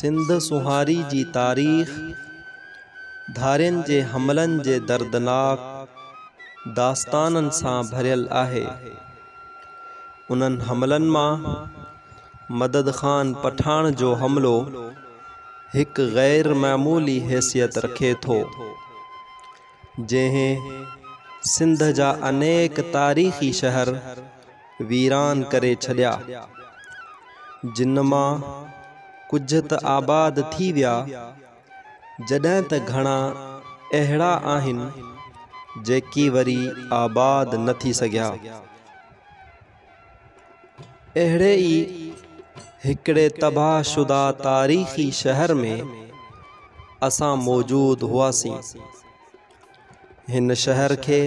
سنڌ سونهاري جي تاريخ ڌارين جي حملن جي دردناڪ داستانن سان ڀريل آهي. انهن حملن مان مدد خان پٺاڻ جو حملو هڪ غير معمولي حيثيت رکي ٿو، جنهن سنڌ جا انيڪ تاريخي شهر ويران ڪري ڇڏيا، جن مان ڪجهه ته آباد ٿي ويا، جڏهن ته گهڻا اهڙا آهن، جيڪي وري آباد نه ٿي سگهيا. اهڙي ئي هڪڙي تباهه شده تاريخي شهر ۾ اسان موجود هئاسين. هن شهر کي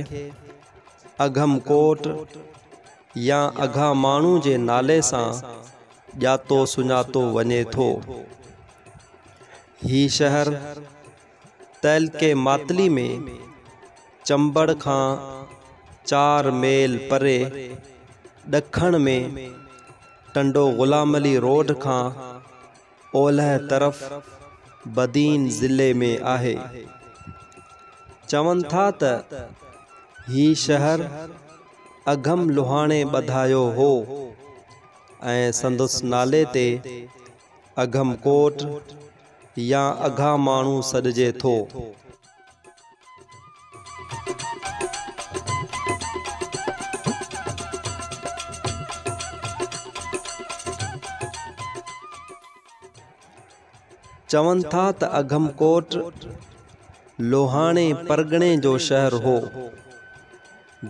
اگهم ڪوٽ يا اگهاماڻو جي نالي سان ڄاتو سڃاتو وڃي ٿو. هي شهر تعلقي ماتلي ۾ چمبڙ کان 4 ميل پري ڏکڻ ۾ ٽنڊو غلام علي روڊ کان اولهه طرف بدين ضلعي ۾ آهي. چون ٿا ته هي شهر اگهم لوهاڻي ٻڌايو هو ۽ سندس نالي تي اگهم ڪوٽ يا اگهاماڻو سڏجي ٿو. چون ٿا ته اگهم ڪوٽ لوهاڻي پرڳڻي جو شهر هو،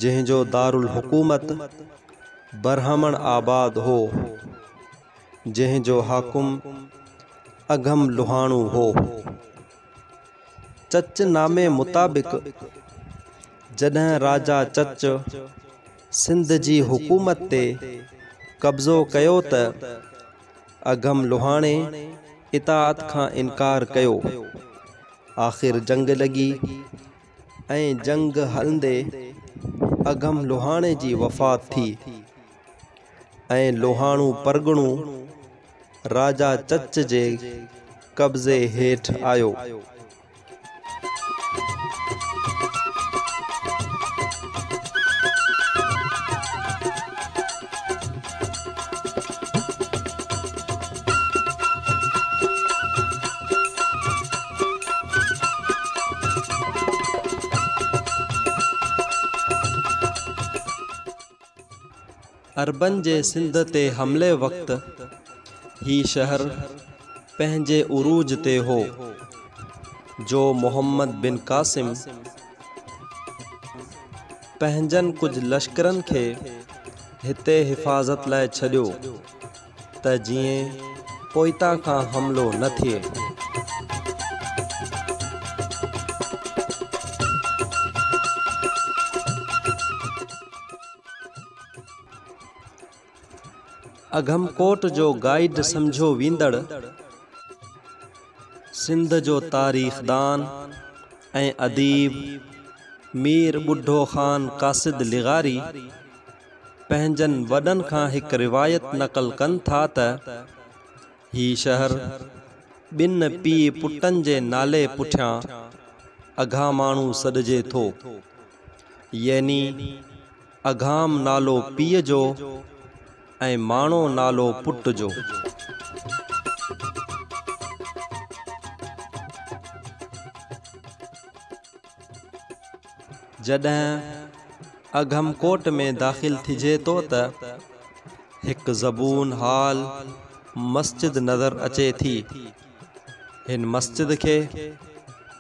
جنهن جو دارالحڪومت برهمڻ آباد هو، جنهن جو حاڪم اگهم لوهاڻو هو. چچ نامي مطابق جڏهن راجا چچ سنڌ جي حڪومت تي قبضو ڪيو ته اگهم لوهاڻي اطاعت کان انڪار ڪيو. آخر جنگ لڳي ۽ جنگ هلندي اگهم لوهاڻي جي وفات ٿي ۽ لوهاڻو پرڳڻو راجا چچ جي قبضي هيٺ آيو. عربن جي سنڌ تي حملي وقت هي شهر پنهنجي عروج تي هو، جو محمد بن قاسم پنهنجن ڪجهه لشڪرن کي هتي حفاظت لاء ڇڏيو ته جيئن پوئتان کان حملو نه ٿئي. اگهم ڪوٽ جو گائيڊ سمجهيو ويندڙ سنڌ جو تاريخدان ۽ اديب مير ٻڍو خان قاصد لغاري پنهنجن وڏن کان هڪ روايت نقل ڪن ٿا ته هي شهر ٻن پيء پٽن جي نالي پٺيان اگهاماڻو سڏجي ٿو. يعني اگهام نالو پيء جو ۽ ماڻو نالو پٽ جو. جڏهن اگهم ڪوٽ ۾ داخل ٿجي ٿو ته هڪ زبون حال مسجد نظر اچي ٿي. هن مسجد کي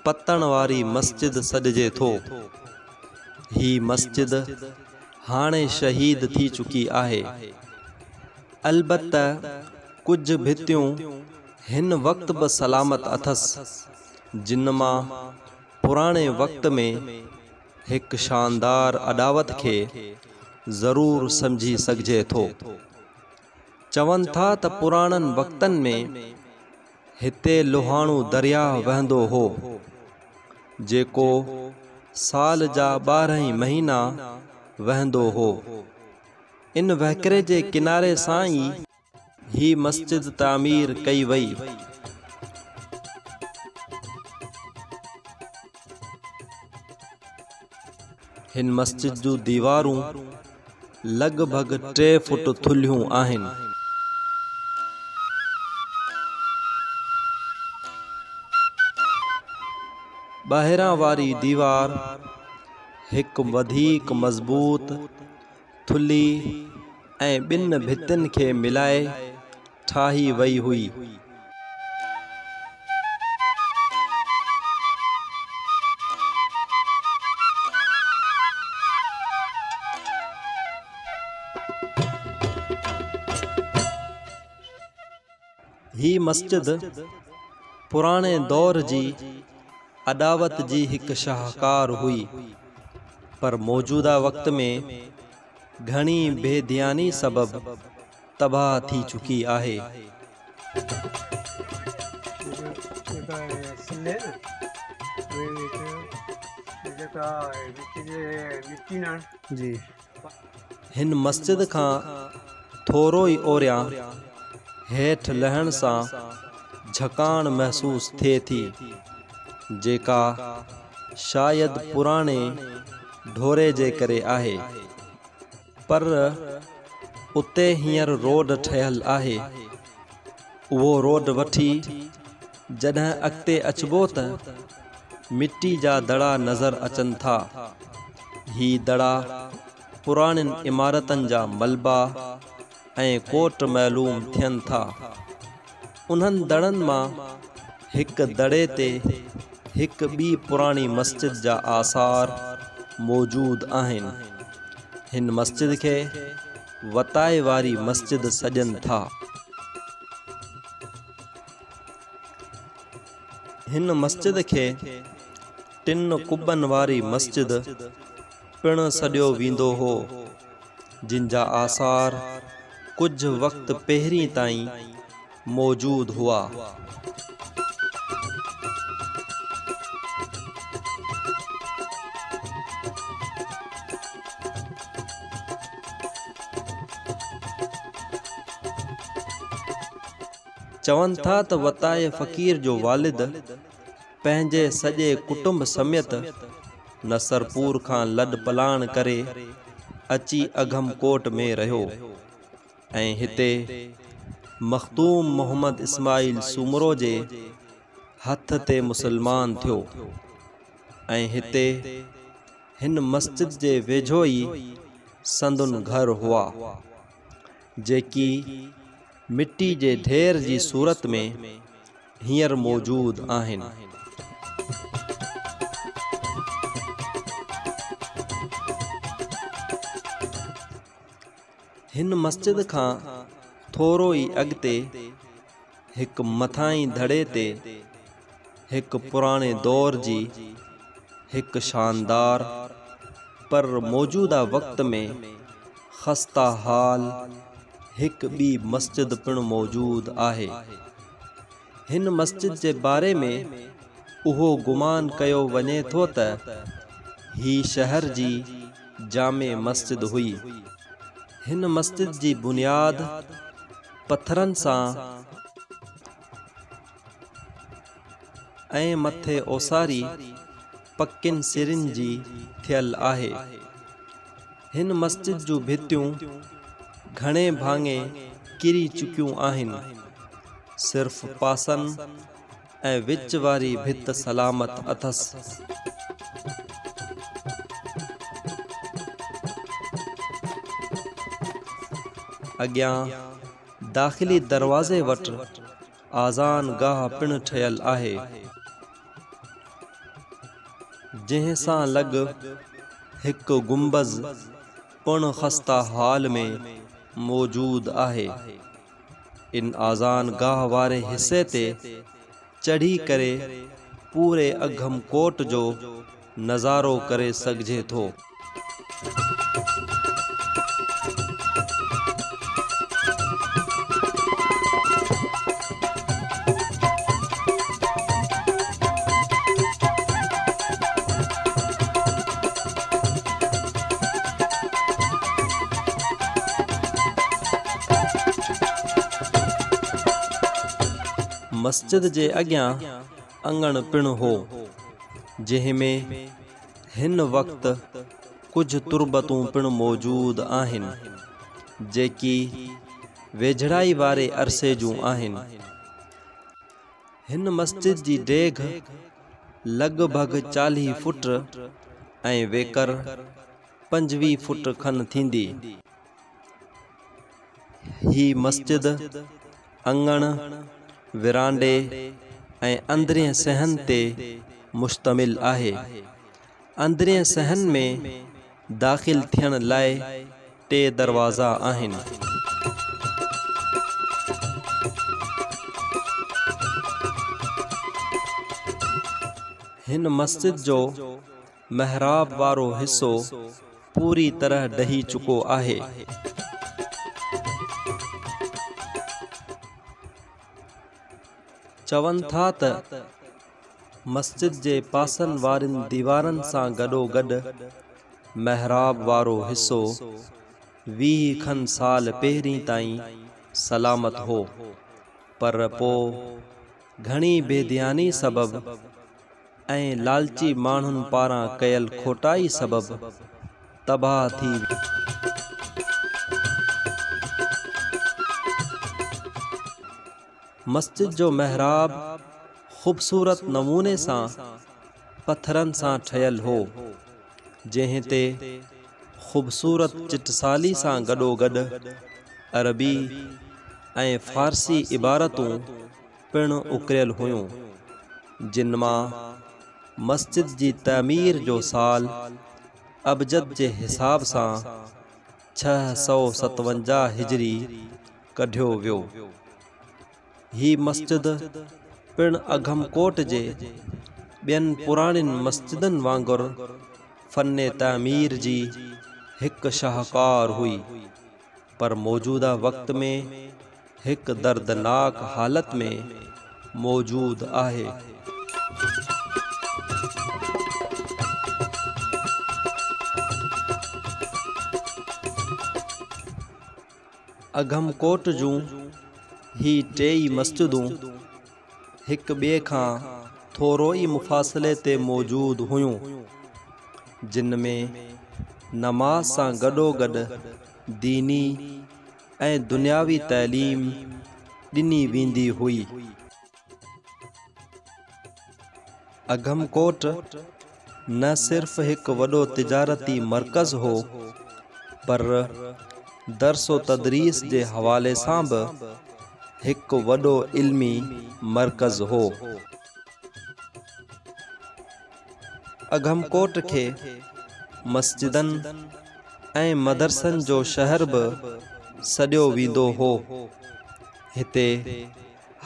پتڻ واري مسجد سڏجي ٿو. هي مسجد هاڻي شهيد ٿي چڪي آهي. البته ڪجهه ڀتيون هن وقت به سلامت اٿس، جن مان پراڻي وقت ۾ هڪ شاندار اڏاوت کي ضرور سمجهي سگهجي ٿو. چون ٿا ته پراڻن وقتن ۾ هتي لوهاڻو درياهه وهندو هو، جيڪو سال جا 12 ئي مهينا وهندو هو. ان وهڪري جي ڪناري سان ئي هي مسجد تعمير ڪئي وئي. هن مسجد جون ديوارون لڳ ڀڳ ٽي فوٽ ٿلهيون آهن. ٻاهران واري ديوار هڪ وڌيڪ مضبوط، ٿلهي ۽ ٻن ڀتين کي ملائي ٺاهي وئي هئي. هي مسجد پراڻي دور جي اڏاوت جي هڪ شاهڪار هئي، پر موجوده وقت ۾ گهڻي بي ڌياني سبب تباهه ٿي چڪي آهي. هن مسجد کان ٿورو ئي اوريان هيٺ لهڻ سان جهڪاڻ محسوس ٿئي ٿي، جيڪا شايد پراڻي ڍوري جي ڪري آهي. پر اتي هينئر روڊ ٺهيل آهي. اهو روڊ وٺي جڏهن اڳتي اچبو ته مٽي جا دڙا نظر اچن ٿا. هي دڙا پراڻين عمارتن جا ملبا ۽ ڪوٽ معلوم ٿين ٿا. انهن دڙن مان هڪ دڙي تي هڪ ٻي پراڻي مسجد جا آثار موجود آهن. هن مسجد کي وتائي واري مسجد سڏين ٿا. هن مسجد کي ٽن قبن واري مسجد پڻ سڏيو ويندو هو، جن جا آثار ڪجهه وقت پهرين تائين موجود هئا. چون ٿا ته وتائي فقير جو والد پنهنجي سڄي ڪٽنب سميت نصرپور کان لڏ پلاڻ ڪري اچي اگهم ڪوٽ ۾ رهيو. ۽ هتي مخدوم محمد اسماعيل سومرو جي هٿ تي مسلمان ٿيو ۽ هتي هن مسجد جي ويجهو ئي سندن گهر هئا، جيڪي مٽي جي ڍير جي صورت ۾ هينئر موجود آهن. هن مسجد کان ٿورو ئي اڳتي هڪ مٿانهين دڙي تي هڪ پراڻي دور جي هڪ شاندار پر موجوده وقت ۾ خسته حال هڪ ٻي مسجد پڻ موجود آهي. هن مسجد جي باري ۾ اهو گمان ڪيو وڃي ٿو ته هي شهر جي جامع مسجد هئي. هن مسجد جي بنياد پٿرن سان ۽ مٿي اوساري پڪين سرن جي ٿيل آهي. هن مسجد جون ڀتيون گهڻي ڀاڱي ڪري چڪيون آهن. صرف پاسن ۽ وچ واري ڀت سلامت اٿس. اڳيان داخلي دروازي وٽ آذان گاهه پڻ ٺهيل آهي، جنهن سان لڳ هڪ گنبذ پڻ خسته حال ۾ موجود آهي. ان آذان گاهه واري حصي تي چڙهي ڪري پوري اگهم ڪوٽ جو نظارو ڪري سگهجي ٿو. مسجد جي اڳيان اڱڻ پڻ هو، جنهن ۾ هن وقت ڪجهه تربتون پڻ موجود آهن، جيڪي ويجهڙائي واري عرصي جون آهن. هن مسجد جي ڊيگهه لڳ ڀڳ 40 فوٽ ۽ ويڪر 25 فوٽ کن ٿيندي. هي مسجد اڱڻ، ورانڊي ۽ اندرين صحن تي مشتمل آهي. اندرين صحن ۾ داخل ٿيڻ لاء ٽي دروازا آهن. هن مسجد جو محراب وارو حصو پوري طرح ڊهي چڪو آهي. چون ٿا ته مسجد جي پاسن وارين ديوارن سان گڏوگڏ محراب وارو حصو 20 کن سال پهرين تائين سلامت هو، پر پوء گهڻي بي ڌياني سبب ۽ لالچي ماڻهن پاران ڪيل کوٽائي سبب تباهه ٿي ويو. مسجد جو محراب خوبصورت نموني سان پٿرن سان ٺهيل هو، جنهن تي خوبصورت چٽسالي سان گڏوگڏ عربي ۽ فارسي عبارتون پڻ اڪريل هيون، جن مان مسجد جي تعمير جو سال ابجد جي حساب سان 657 هجري ڪڍيو ويو. هي مسجد پڻ اگهم ڪوٽ جي ٻين پراڻين مسجدن وانگر فن تعمير جي هڪ شاهڪار هئي، پر موجوده وقت ۾ هڪ دردناڪ حالت ۾ موجود آهي. اگهم ڪوٽ جون هي ٽيئي مسجدون هڪ ٻئي کان ٿورو ئي مفاصلي تي موجود هيون، جن ۾ نماز سان گڏوگڏ ديني ۽ دنياوي تعليم ڏني ويندي هئي. اگهم ڪوٽ نه صرف هڪ وڏو تجارتي مرڪز هو، پر درس و تدريس جي حوالي سان به هڪ وڏو علمي مرڪز هو. اگهم ڪوٽ کي مسجدن ۽ مدرسن جو شهر به سڏيو ويندو هو. هتي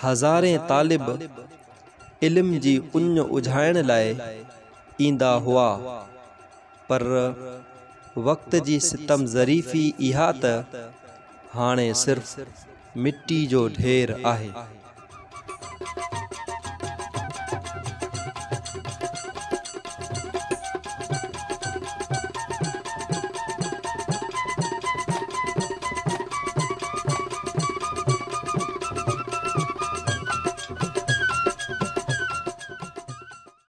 هزارين طالب علم جي اڃ اجهائڻ لاء ايندا هئا، پر وقت جي ستم ظريفي اها ته هاڻي صرف مٽي جو ڍير آهي.